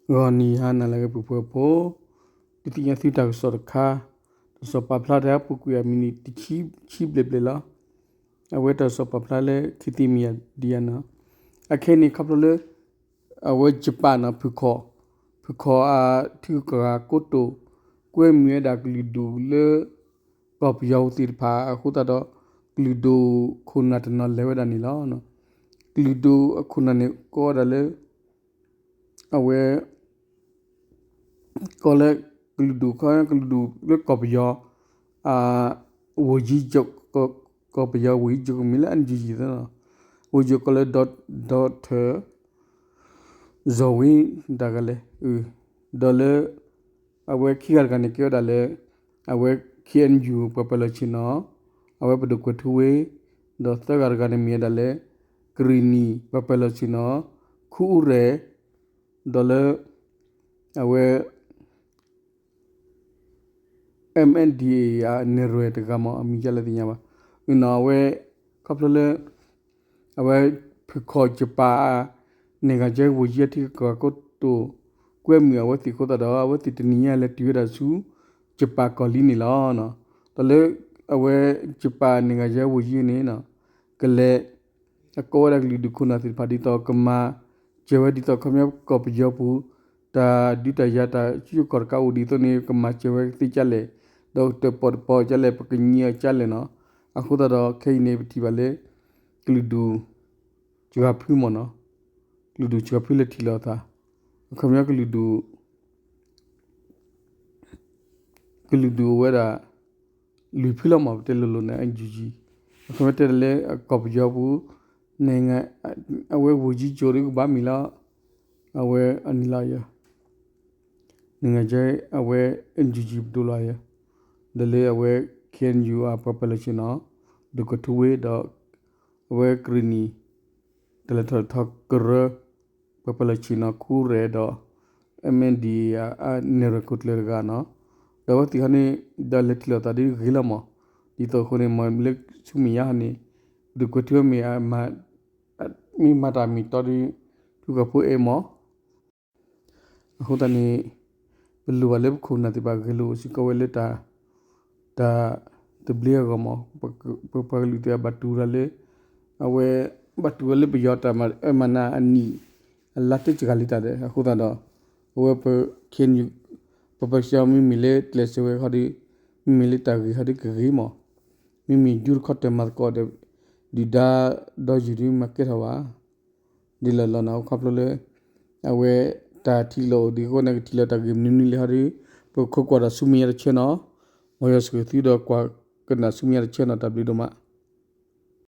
ဂီၤနံၤဟါနၤလၢအဂ့ၤ ပုၢ်ဖိဝဲၢ်ဖိ, ဒုးသ့ၣ်ညါသုတၢ်ကစီၣ်တခါ, တၢ်ကစီၣ်ပာ်ဖျါတၢ်ပူၤကွံာ်အမံးနံးတဆံဘျဲၣ်ဘျဲၣ်လီၤ. အဝဲတၢ်ကစီၣ်ပာ်ဖျါလၢခံသ့မံၤဒံးယၤနီၤ, အခဲအံၤန့ၣ်ခီဖျိလၢ အဝဲယပၣ်နီၤ ဖုၣ်ခီၣ်, ဖုၣ်ခီၣ်အထံကကီၢ်ဂၤကိတိာ် ကွဲမုာ်ဝဲဒၣ်ကလုာ်ဒူၣ်လၢ ကီၢ်ပယီၤပူၤသ့ၣ်တဖၣ်အဃိသတးဒီး ကလုာ်ဒူၣ်ခိၣ်နၢ်တနီၤလဲၤဝဲဒၣ်န့ၣ်လီၤ. ကလုာ်ဒူၣ်အခိၣ်နၢ်န့ၣ် ကိးဝဲဒၣ်လၢ အဝဲ ကီၢ်လၢ ကလုာ်ဒူၣ်ခီ ကလုာ်ဒူၣ်လၢကီၢ်ပယီၤ ဝန်ကြီးချုပ် ကီၢ်ပယီၤ ဝန်ကြီးချုပ် မ့ၢ်လၢ NUG သ့ၣ်နီၤ, ဝန်ကြီးချုပ် ကီးလၢ ဒီးထၢၣ် ဇော်ဝင်း တဂၤလဲၣ်, ဒီးလၢ အဝဲခံဂၤတဂၤန့ၣ် ကဲဝဲဒၣ်လၢ အဝဲ KNU ပှၤပၢၤလီၢ်ဆ့ၣ်နီၤ အဝဲပဒိၣ်ကွဲးထူဝ့, ဒီးသၢဂၤတဂၤန့ၣ်မ့ၢ်ဝဲဒၣ်လၢ ကရံၣ်နံၣ် ပှၤပၢၤလီၢ်ဆ့ၣ်နီၤ ခူအူရဲၣ်, ဒီးလၢ အဝဲ MNDAA အနဲၣ်ရွဲၣ်တဂၤမး အမံၤဒ်လဲၣ်တသ့ၣ်ညါဘၣ်. အဝဲ ခီဖျိလၢ အဝဲ ဖုၣ်ခီၣ်ယပၣ် နိုင်ငံခြားရေးဝန်ကြီး အထံကကီၢ်ဂၤကိတိာ် ကွဲမုာ်အဝဲသ့ၣ်အဃိသတးဒီး အဝဲသ့ၣ်တနံၤညါလဲၤတုၤဝဲဒၣ်ဆူ ယပၣ်ကီၢ်လံန့ၣ်လီၤ. ဒီးလၢ အဝဲ ယပၣ် နိုင်ငံခြားရေးဝန်ကြီး န့ၣ် ကလဲၤ အကိးဝဲဒၣ်ကလုာ်ဒူၣ်ခိၣ်နၢ်သ့ၣ်တဖၣ်ဒ်သိးကမၤစၢၤဝဲဒ်သိး ခီပညီကီၢ်ပယီၤပူၤ တၢ်ဒုးတၢ်ယၤတၢ်စူၢ်ကီၢ်တကးအိၣ်ဒ်သိးန့ၣ် ကမၤစၢၤဝဲကသ့ကၢ်လဲၣ်, ဒီးတၢၣ်ပီၣ်တၢၣ်ပီကၢ်လဲၣ် ပကညီအကၢ်လဲၣ်နီၤ. အဃိသတးဒီးခဲအံၤန့ၣ် ပထံၣ်ဘၣ်လၢ ကလုာ်ဒူၣ် စှၤဖုမ့ၢ်နီၤ, ကလုာ်ဒူၣ်စှၤဖုလဲၤထံၣ်လိာ်အသး, အခီပညီကလုာ်ဒူၣ် ကလုာ်ဒူၣ်အိၣ်ဝဲဒၣ် လွံၢ်ဖုလီၤမး ပတဲလိၤလိၤန့ၣ် NUG, အခီပညီတဲဒၣ်လၢကီၢ်ပယီၤပူၤ အဝဲ ဝန်ကြီးချုပ် ဒ်ကဘၣ်မံၤလီၤ, အဝဲအနံၤလီၤယၤ နံၤဂၤကဲ အဝဲ NUG ပဒိၣ်လီၤယၤ, ဒီးလၢအဝဲ KNU အပှၤပၢၤလီၢ်ဆ့ၣ်နီၤ ဒိၣ်ကထူဝ့ဒီး အဝဲကရံၣ်နံၣ် တၢ်လဲၤထီၣ်လဲၤထီကရၢ ပှၤပၢၤလီၢ်ဆ့ၣ်နီၤ ခူရဲၣ်ဒီး MNDAA အနဲၣ်ရွဲၣ်ခိၣ်ကျၢၢ်တဂၤနီၤ, ဒီးအဝဲသ့ၣ်ခီန့ၣ် ဒီးလဲၤထံၣ်လိာ်သးဒ်ဂ့ၤလီၤမး, ဒ်သိးအဃိန့ၣ် မ့ၢ်လၢဆူမဲာ်ညါဟီန့ၣ် ဒိၣ်ကွဲးထူဝ့မ့ၢ် မ့ၢ်မၤတၢ်မ့ၢ်တီဒ် ထူကီၢ်ဖိအဲၣ်မး အဃိသတးန့ၣ် ပလိၣ်ဘၣ်လၢပခိၣ်ပနၢ်သ့ၣ်တဖၣ်ဂဲၤလိာ်စ့ၢ်ကီးဝဲလၢ တၢ်သဘျ့အဂီၢ်မး, ပပှၤကလုာ်သ့ၣ်တဖၣ်ဘၣ်တူၢ်တၢ်လၢ အဝဲ ဘၣ်တူၢ်ဝဲလၢပယီၤတၢ်မၤအၢမၤနးအနံၣ် အလါတစှၤလံတၢ်ဒီး အဃိသတးဒီး အဝဲပ KNU ပပၢၤကၠီမ့မ့ၢ်လၢကျဲးစၢးဝဲခီဒီး မ့မ့ၢ်လၢတၢ်ဂ့ၤခီဒီးကဂ့ၤမး, မ့မ့ၢ်ယူတခီတၢ်မၤသကိးဒီး ဒုၣ်ဒါဒီးယုၢ်ဒီးမၤကဲထီၣ်ဘၣ် ဒ်လဲၣ်လီၤနီၤ ခီဖျိလၢ အဝဲတၢ်ထံၣ်လိာ်အိၣ်ဒံးအဃိန့ၣ် ကထံၣ်လိာ်တၢ်ဂ့ၢ်မနုၤမနုၤလဲၣ်ဟီဒီး ပခိးကွၢ်ဒီးဆူမဲာ်ညါတဆၢနီၤ, မ်ယွၤဆိၣ်ဂ့ၤသုဒီးကွၢ်ကနၣ်ဆူမဲာ်ညါတဆၢနီၤ တၢ်ဘျုးဒိၣ်မး.